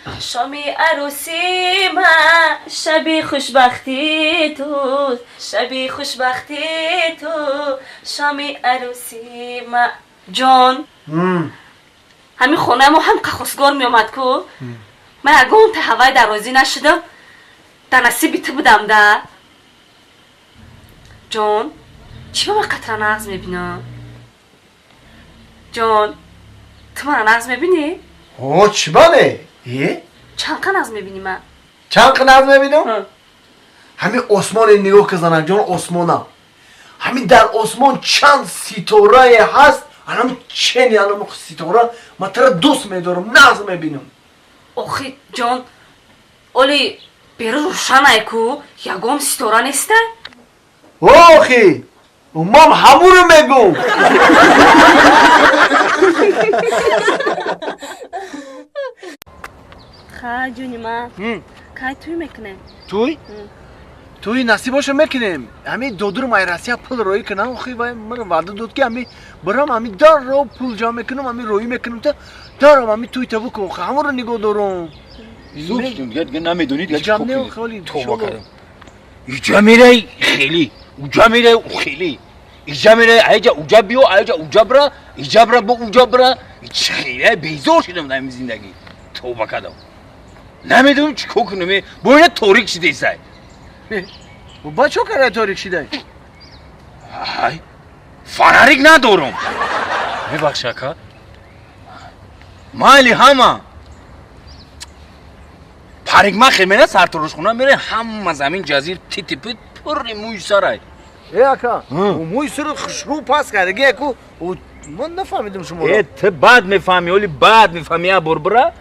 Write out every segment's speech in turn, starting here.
Шоми арӯсии ман, шаби хушбахтии ту, шаби хушбахтии ту, шоми арӯсии ман. Ҷон, ҳамин хонаи мо ҳам хостгор меомад ку, ман ягон таҳаввай дар розӣ нашудам, дар насиби ту будам да. Ҷон, чӣ ба ман қатра нағз мебинам? Ҷон, ту мана нағз мебинӣ? О, чӣ ба не? Е? Чанд қа нағз мебинӣ ман? Чанд қа нағз мебинам? Ҳамин осмоне нигоҳ ка, занакҷон, осмона. Ҳамин дар осмон чанд ситорае ҳаст, анам чени анам ситора, ман тара дӯст медорам, нағз мебинам. Охи, ҷон, оли берун рӯшанай ку, ягон ситора нестай. Охи, ман ҳамуро мегум. Ха, ҷони ман, кай тӯй мекунем? Тӯй? Тӯй насиб боша, мекунем. Ҳамин додурам ай Россия пул роӣ кунам. Охи, вай мара ваъда дод, ки ҳами бирам, ҳами дарро пул ҷамъ мекунам, ҳами роӣ мекунам, та дарам ҳами тӯй та букун. Охи, ҳамонро нигоҳ дорум. Дига намедонӣ, дига. Ҷамъ не, холи. Тоба кардам, иҷа мерай хеле, уҷа мерай хеле, иҷа мерай, аҷа уҷа биё, аҷа уҷа бира, иҷа бира, бо уҷа бира. Хеле безор шудам дар ин зиндагӣ, тоба кардам, намедонам чӣ кор кунам. Бо ина торик шидесай. Ба чо карай торик шидай? Ай, фонарик надорам. Мебахш, ака, майли, ҳама парикмахер мера, сартарошхона мере, ҳама замин ҷазир титипи пурри мӯи сарай. Э, ака, мӯи сари хушрӯ пас кардаги яку, ман нафаҳмидам шуморо. Э, ту баъд мефаҳмӣ, оли баъд мефаҳмӣ. Я бор бира,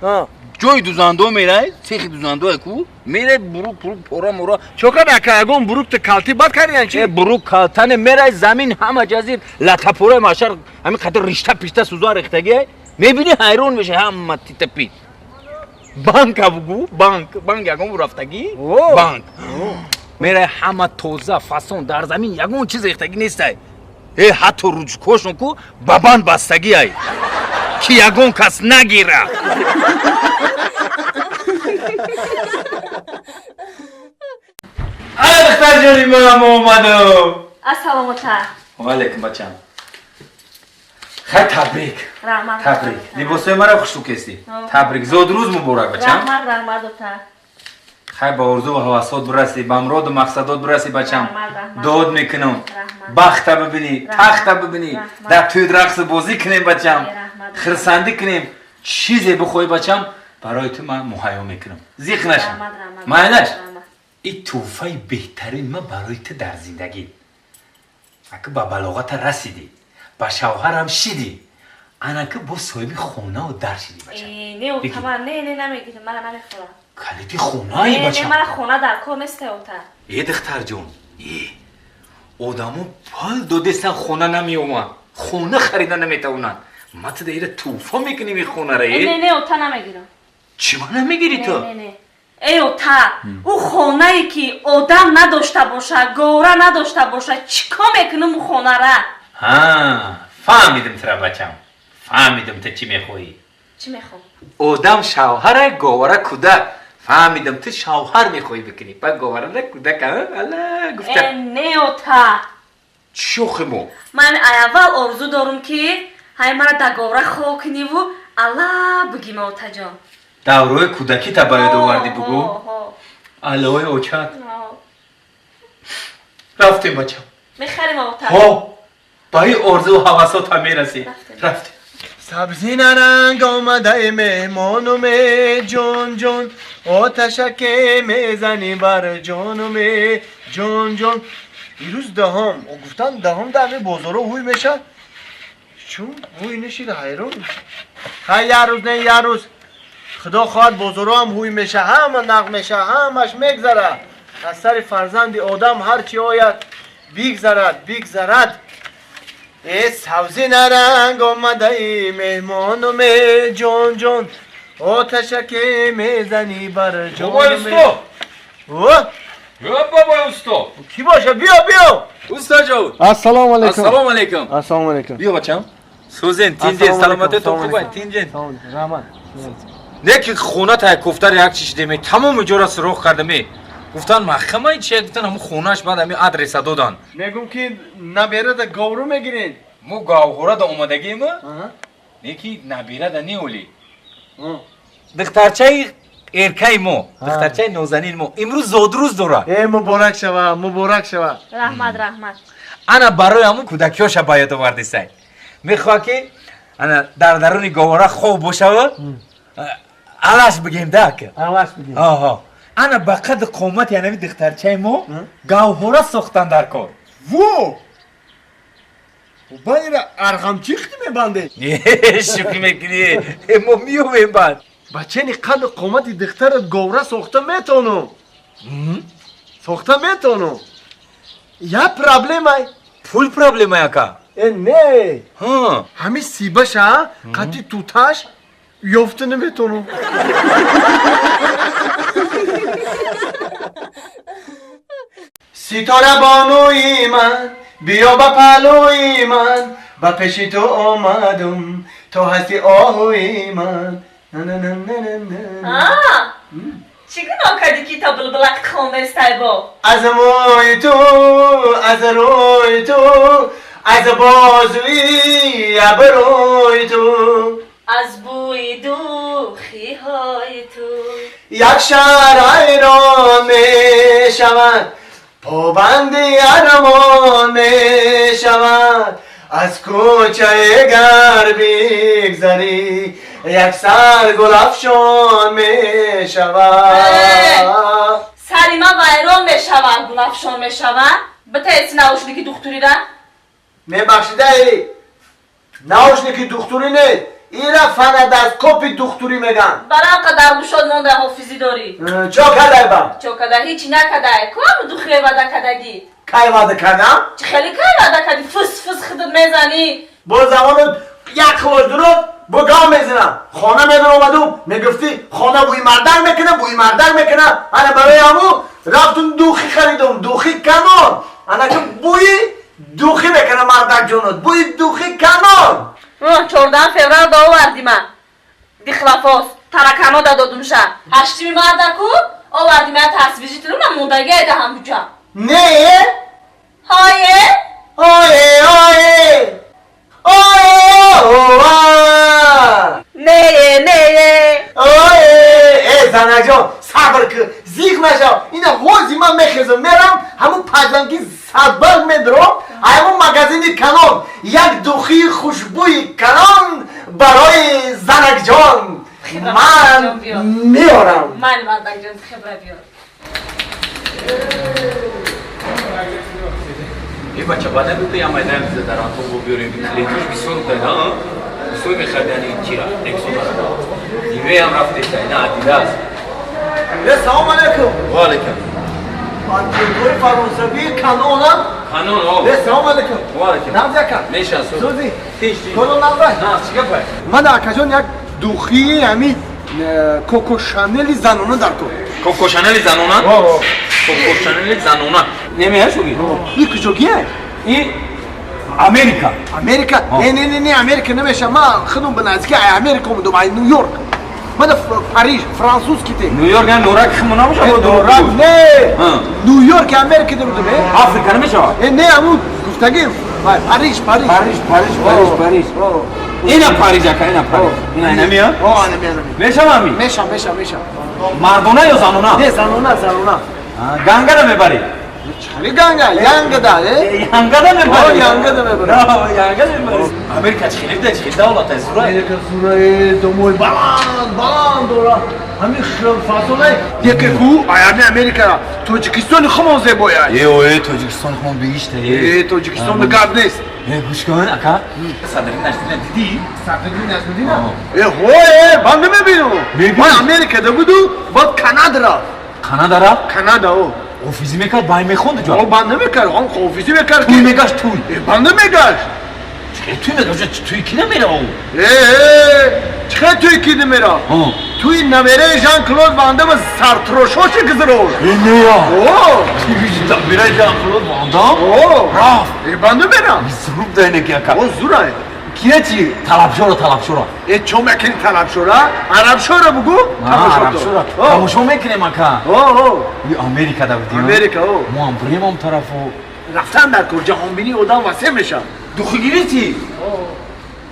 ҷои дузандо мерай, цехи дузандо ку мерай, бурук пурук пора мора. Чо кард, ака, ягон бурук та калти бад кардиян чи? Э, бурук калтане, мерай, замин ҳама ҷазир латапораи машар, ҳамин қадар ришта пишта сӯзан рехтагиай, мебинӣ, ҳайрон мешавӣ, ҳама титапит. Банка бугу, банк, банк ягон рафтагӣ, банк мерай, ҳама тоза фасон, дар замин ягон чиз рехтагӣ нестай. Э, ҳатто ручкошон ку ба банд бастагиай, ки ягон кас нагира. Ана, духтарҷони ман омадам. Ассалому алайкум. Ваалайкум, бачам. Хай, табрик. Раҳмат. Табрик, либосҳои маро хушрӯ кестӣ. Табрик, зодрӯз муборак, бачам. Раҳмат, раҳмат, дота. Хай, ба орзу ва ҳавасот бираси, ба муроду мақсадот бираси, бачам. Дод мекунам, бахта бибинӣ, тахта бибинӣ, дар тӯйт рақсу бозӣ кунем, бачам, хирсандӣ кунем. Чизе бихоҳӣ, бачам, барои ту ман муҳайё мекунам, зиқ наша, майлаш. И тӯҳфаи беҳтарин ман барои ту дар зиндагӣ. Ака, ба балоғата расидӣ, ба шавҳарам шидӣ, анаки бо соҳиби хонаву дар шидӣ, бачам. Не, ота, не, не, намегирам, мана намехӯрам. Калиди хонаи, бачам. Мана хона дар кор неста, ота. Э, духтарҷон, э, одамо пул додестан, хона намеоманд, хона харида наметавонанд. Ма ту даира тӯҳфа мекунем и хонара. Э, не, не, ота, намегирам. Чӣ ма намегирӣ ту? Эй, ота, ӯ хонае ки одам надошта боша, гора надошта боша, чӣ кор мекунам ӯ хонара? Ҳа, фаҳмидим тура, бачам, фаҳмидим, ту чӣ мехоҳӣ. Чӣ мехоҳам? Одам шавҳара, говара кӯдак. Фаҳмидам, ту шавҳар мехоҳӣ бикунӣ, ба говарада кӯдак ала гуфта. Э, не, ота. Чӣ охи мо? Ман аввал орзу дорум, ки ҳай мара да говра хоб куниву алла бигима, отаҷон. Даврои кӯдакита ба ёд овардӣ, бугӯ, аллои очат. Рафтем, бачам. Мехарем, ота. Ҳо, ба ин орзу ҳавасота мерасӣ, рафтем. Сабзи наранг омадаи меҳмонуме, ҷон ҷон, оташаке мезанӣ бар ҷонуме, ҷон ҷон. Ирӯз даҳом гуфтан, даҳом дар ҳамин бозоро ҳуй мешавад, чун ҳуй нешид, ҳайрон. Хай, як рӯз не, як рӯз, худо хоҳад, бозоро ҳам ҳуй меша, ҳама нағ меша, ҳамаш мегзара. Аз сари фарзанди одам ҳар чӣ ояд, бигзарад, бигзарад. Э, савзи наранг омадаи меҳмонуме, ҷон ҷон, оташаке мезанӣ бар ҷонуме. Ё бобои усто! Кӣ боша? Биё, биё. Устоҷон. Ассалому алайкум. Ассалому алайкум. Ассалому алайкум. Биё, бачам. Сӯзен, тинҷен, саломатиятон хубай, тинҷен. Раҳмат. Не ки хона тай кофтар як чиш деме, тамоми ҷора суроғ кардаме. Гуфтан маҳкамаи чи, гуфтан ҳамун хонаш, баъд ҳами адреса додан. Мегум ки наберада говру мегирен. Мо говҳора да омадагима, не ки наберада не оли. Духтарчаи эркаи мо, духтарчаи нозанин мо имрӯз зодрӯз дорад. Э, муборак шава, муборак шава. Раҳмат, раҳмат. Ана барои ҳамун кӯдакиёша ба ёд овардисай. Мехоҳад ки ана дар даруни говора хоб бошава, алаш бигем да ака. Алаш бигем. Аҳа. Ана ба қадди қомати анави духтарчаи мо гавҳора сохтан дар кор. Во! Ба ира арғамчи хити мебанде. Шӯхӣ мекунӣ? Мо меёбем баъд. Бачани қадди қомати духтарат говра сохта метавонам. Сохта метавонам. Я проблемай. Пул проблемай ака? Э, не. Ҳами сибаша қадди туташ ёфта наметавонам. Ситора бонуи ман, биё ба паҳлӯи ман, ба пеши ту омадум, то ҳасти оҳуи ман. Чӣ гуноҳ кардӣ ки та булбулак хондаистай бо? Аз мӯи ту, аз рӯи ту, аз бозуи абрӯи ту, аз бӯи духиҳои ту як шаҳр ҳайрон мешавад, побанди армон мешавад. Аз кӯчае гар бигзарӣ, як сар гулафшон мешавад. Сари ман вайрон мешавад, гулафшон мешавад. Битаеси наушники духтурира? Мебахшидаи, наушники духтурӣ нест, ира фонодоскопи духтурӣ меган. Барам қадар гӯшод монда ҳофизӣ дорӣ. Чо кадай ба? Чо кадай? Ҳечи накадай. Куам духре вада кадагӣ? Кай вада кардам? Чӣ хеле кай вада кардӣ? Фус фус худат мезанӣ. Бо замону як хилош дурӯғ бо гав мезанам. Хона медаромадум, мегуфтӣ хона бӯи мардак мекуна, бӯи мардак мекуна. Ана барои ҳамун рафтум духӣ харидум, духи канон. Ана ки бӯи духӣ мекуна мардак ҷонот, бӯи духи канон. 14 феврал довардӣ ман. Дихлафос, таракано дадодумша. 8 мардаку овардӣ ман тасвижитилуна мондагӣ айда ҳамуҷа. Не? Ҳое? Ое, ое. Ое, Не, не. Ое, э, занаҷон, сабр кун, зиқ нашав. Ина ҳози ман мехезам, мерам, ҳамун паҷанги садбарг медурам, ҳамун магазини канон, як духии хушбӯи канон барои занакҷон ман меорам. Ман мардакҷон хибра биёр. Э, бача, баъд набуд я майдан биза дар антон биёрем, клиентош бисёр будай, а? Бисёр мехаридани чира, Рексона. Нивеям рафтеса, ина Адидас. Э, салом алейкум. Ва алейкум. Антикои фаронсавии канонам. Канон, о. Э, салом алейкум. Ва алейкум. Набз яка. Меша, сӯзи. Сӯзи. Тинч, тинч. Коно набзай. На, чӣ гапай? Ман акаҷон як духии ҳами Коко Шанели занона дар кор. Коко Шанели занона? О. Коко Шанели занона. Немея шуги? И куҷогия? И Америка. Америка? Не, не, не, не, Америка намеша. Ман худум ба наздики Америка омадум, ай Нью-Йорк. Ман Париж, французский те. Нью-Йорк я норак химо набоша? Норак не. Нью-Йорк Америка дурдум, э? Африка намешава? Э, не, аму гуфтагим. Париж, Париж. Париж, Париж, Париж, Париж. Ина Париж ака, ина Париж. Ина ина мия? О, ана мия, ана мия. Мешава ми? Меша, меша, меша. Мардона ё занона? Не, занона, занона. Гангада мебари? Чали ганга, янгада, э? Янгада мебари? О, янгада мебари. Янгада мебари. Америка чӣ хеле чӣ давлат аст, зура? Америка зура, домой баланд, баланд дора. Ҳамин фасонай яке ку, аями Америка, Тоҷикистони хумон зебояй. Э, ое, Тоҷикистон хумон биҳишта, э. Э, Тоҷикистон гап нест. Э, гӯш кун, ака. Садриддин Наҷмиддин дидӣ? Садриддин Наҷмиддин? Э, ҳое, ман намебинам. Ман Америкада буду, баъд Канада рафт. Канада рафт? Канада, о. Офизӣ мекард, бай мехонд ҷо? О, банд намекард, он офизӣ мекард. Туй мегашт, туй. Э, банд намегашт. Чӣ туй мегашт? Туй ки намера о? Э, чӣ туй ки намера? Туй намераи Жан-Клод Ван Дам сартрошоши гузаронд. Э, нея. О! Намераи Жан-Клод Ван Дам? О! Рафт. Э, банд намерам. Зур дайне ки ака. О, зурай. Кия чи талабшоро, талабшоро? Э, чо мекунӣ талабшора? Арабшора бугу. Арабшора. Тамошо мекунем, ака. О, И Америка да будем. Америка, о. Мо ҳам бурем ам тарафу. Рафтан дар кор, ҷаҳонбинии одам васеъ мешавад. Духигирӣ ти?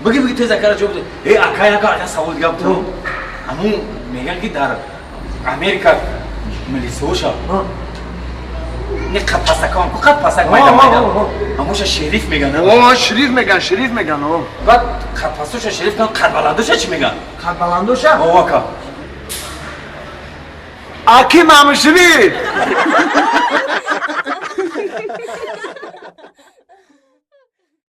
Биги, биги, тез акара ҷавоб де. Э, ака, ака, ака, савол дигам ту. Амун меган ки дар Америка милисоша. Не қад пасакон, ку қад пасак майда майда. Амуша шериф меган. О, шериф меган, шериф меган, о. Баъд қад пасоша шериф кан, қад баландоша чӣ меган? Қад баландоша? О, ака. Аки мамушриф.